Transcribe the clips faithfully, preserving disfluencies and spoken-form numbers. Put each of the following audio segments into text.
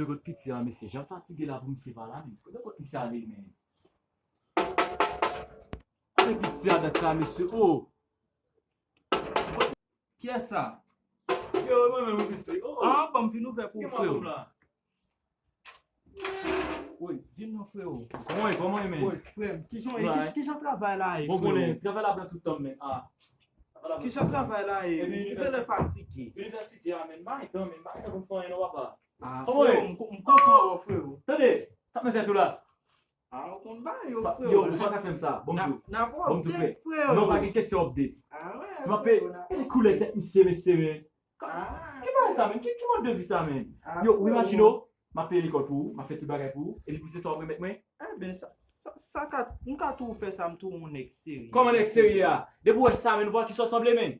Kote piti a, mesye? Jan fatige la pou misye pa la, men. Kote kot misye ale, men? Kote piti a dat sa, mesye? Oh! Kiyès sa? Yo, mwen menm, wi, piti. Oh! Ah, bon, m vin ouvè pou ou, freo. Wi, vin non, freo. Kòman ye, kòman ye, men? Wi, frè m, kijan, ki, kijan travay la ye, freo? Bon, bon, travay la pran tout tan, men. Ah. Kijan travay la ye? Ou genlè fatige. Inivèsite a, men, m pa gen tan, men, m pa gen tan pou m fè anyen non, papa. Ah, freo, m kontan wè w, freo. Tande, sa k mwen fè tou la? Ah, ou konn bagay yo, freo. Yo, ou pa ka fè m sa. Bon, m di w. Bon, m di w, frè. Non, pa gen kesyon update. Ah, wè, freo. Gade koulè tèt misye, mesye, men. Ki bagay sa, men? Ki, ki mòd de vi sa, men? Yo, ou imajine w, m ap peye lekòl pou ou, m ap fè tout bagay pou ou, epi pou se sa w ap remèt mwen? Enben, sa, sa, sa ka, m ka tou fè sa, m tou yon nèg serye. Kòman nèg serye a? Depi w wè sa, men, ou pa wè ki sa w sanble, men?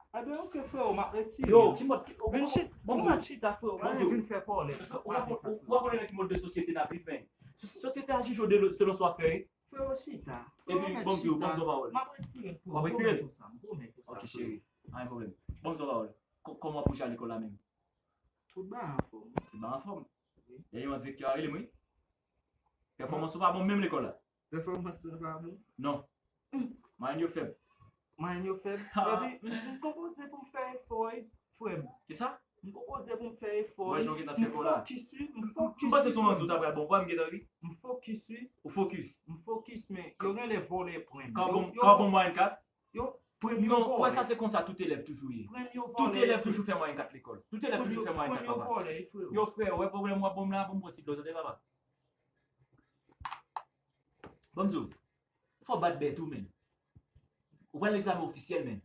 Enben, oke, freo, m ap retire. Yo, ki mòd, ki, bon, bon, chita, freo, m ap vin fè pòlèt. Ou pa konnen nan ki mòd de sosyete n ap viv, men. Sosyete a jije w selon sa w ap fè, wi. Freo, chita. Epi, bon, m di w, bon, m di w pawòl. M ap retire l, freo. W ap retire l? M pwomèt ou sa, m pwomèt ou sa, freo. Oke, cheri. Pa gen pwoblèm. Bon, m di w pawòl. Kòman w ap bouje al lekòl la menm? Tout bagay anfòm. Tout bagay anfòm. Wi. Dènyèman, direktè a rele m, wi. Pèfòmans ou pa bon menm lekòl la. Pèfòmans ou pa bon? Non. Mwayèn yo fèb. Mwayèn yo fèb. Epi, m, m konpoze pou m fè efò, wi, frè m. Kisa? M konpoze pou m fè efò, wi. M fokis, wi. M fokis, wi. M panse se yon manti ou ta pral bon. Kwa m gentan ri? M fokis, wi. Ou fokis? M fokis, men yo genlè vòlè pwen m. Ka w bon mwayèn kat? Yo, premye yo vòlè. Non, ou wè sa se konsa tout elèv toujou ye. Tout elèv toujou fè mwayèn kat lekòl. Tout elèv toujou fè mwayèn kat, papa. Yo, frè, ou wè pwoblèm w ap ban m la, ban m yon ti dlo, tande, papa. Ban m di w, fò w bat bèt ou, men. Ou pral egzamen ofisyèl, men.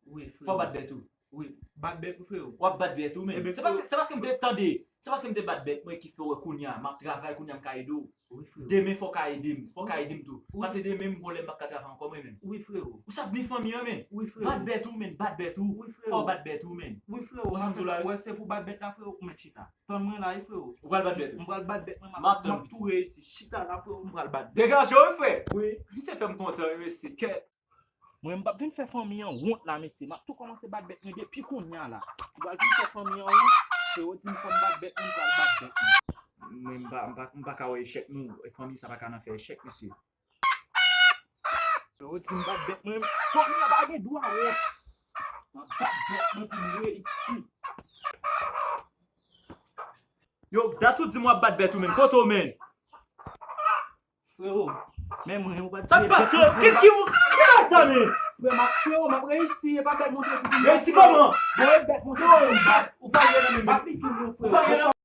Wi, freo. Fò w bat bèt ou. Wi, bat bèt ou, freo. W ap bat bèt ou, men. Se paske, se paske m te tande, se paske m te bat bèt mwen ki fè w wè kounye a, m ap travay kounye a, m ka ede w. Wi, freo. Demen fò w ka ede m, fò w ka ede m tou. Wi. Paske demen m gon lè m p ap ka travay ankò mwen menm. Wi, freo. Ou sa vin fanmi an, men. Wi, freo. Bat bèt ou, men, bat bèt ou. Wi, freo. Fò w bat bèt ou, men. Wi, freo. Ou sa m di w la, wi. Wè, se pou bat bèt la, freo, ou mèt chita. Tann mwen la, wi, freo. Ou pral bat bèt ou? M pral bat bèt mwen, m ap, m ap tou reyisi. Chita la, freo, m pral bat bèt. Degaje w, wi, frè. Wi. Misye fè m kontan, wi, mesye. Kèt. Mwen, m p ap vin fè fanmi an wont la, mesye. M ap tou kòmanse bat bèt mwen depi kounye a la. M pral vin fè fanmi an wont. Freo di m fò m bat bèt mwen, m pral bat bèt mwen. Mwen, m pa, m pa, m pa ka wè echèk, non. Fanmi sa pa ka nan fè echèk, mesye. Freo di m bat bèt mwen, fanmi an pa gen dwa wont. M ap bat bèt mwen pou m reyisi. Yo, dat ou di m w ap bat bèt ou, men. Kote w, men? Freo, men mwen, ou pa t... Sa k pase? Ki, ki, ki sa, men? Frè, m ap, freo, m ap reyisi, e pa bèt montre ti... Reyisi kòman? Bon, e bèt montre ti... Ou fè anyen nan men m. M ap li tou, freo. Ou fè anyen nan